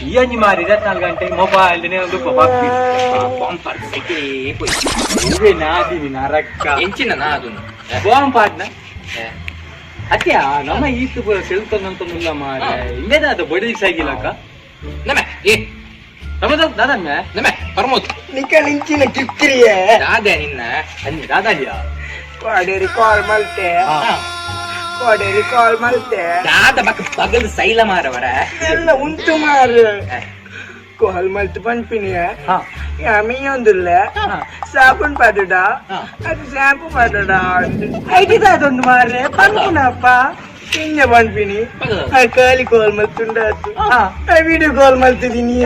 ಈ ಒಂಜಿ ಮಾರಿ 24 ಗಂಟೆ ಮೊಬೈಲ್ ಪಪ್ಪಿ. ಇವೆ ನಾದಿನಿ ನರಕ್ಕ. ಎಂಚಿನ ನಾದುನು? ಬಾಂಬ್ ಪಾಡ್ನ ಅತ್ಯ ನಮ್ಮ ಈತ್ ಪೂರ ಸೆಲ್ತೊಂದಂತೊಂದುಲ್ಲ ಮಾರೆ. ಇಂದೇದಾದ ಬಡಿ ಸಾಗಿಲಕ್ಕ. ನಮೆ ಏ. ನಮ್ಮದ ದಾದಮ್ಮೆ. ನಮೆ ಪರ್ಮೋದ್. ನಿಕಲ್ ಇಂಚಿನ ಕಿಕ್ಕಿರಿಯೇ. ದಾದೆ ನಿನ್ನ? ಅನ್ಯ ದಾದಾಲಿಯ. ಕೋಡೇರಿ ಕಾಲ್ ಮಲ್ತೆ, ಕೋಡೇರಿ ಕಾಲ್ ಮಲ್ತೆ. ದಾದ ಬಕ್ ಪಗಲ್ ಸೈಲ ಮಾರವರ. ಎಲ್ಲ ಉಂಟು ಮಾರು. ಕಾಲ್ ಮಲ್ತು ಪನ್ಪಿನಿಯ. ಮೀಯೊಂದುಲ್ಲ, ಸಾಬೂನ್ ಪಾಡುಡ, ಅದು ಶಾಂಪು ಪಾಡುಡ. ಐಟಿದಾದೊಂದು ಮಾರ್ರೆ ಪನ್ಪುನಪ್ಪ ಕಿಂಜ ಪನ್ಪಿನಿ. ಆ ಖಾಲಿ ಕಾಲ್ ಮಲ್ತುಂಡಾತು, ಆ ವಿಡಿಯೋ ಕಾಲ್ ಮಲ್ತಿದ್ದೀನಿ.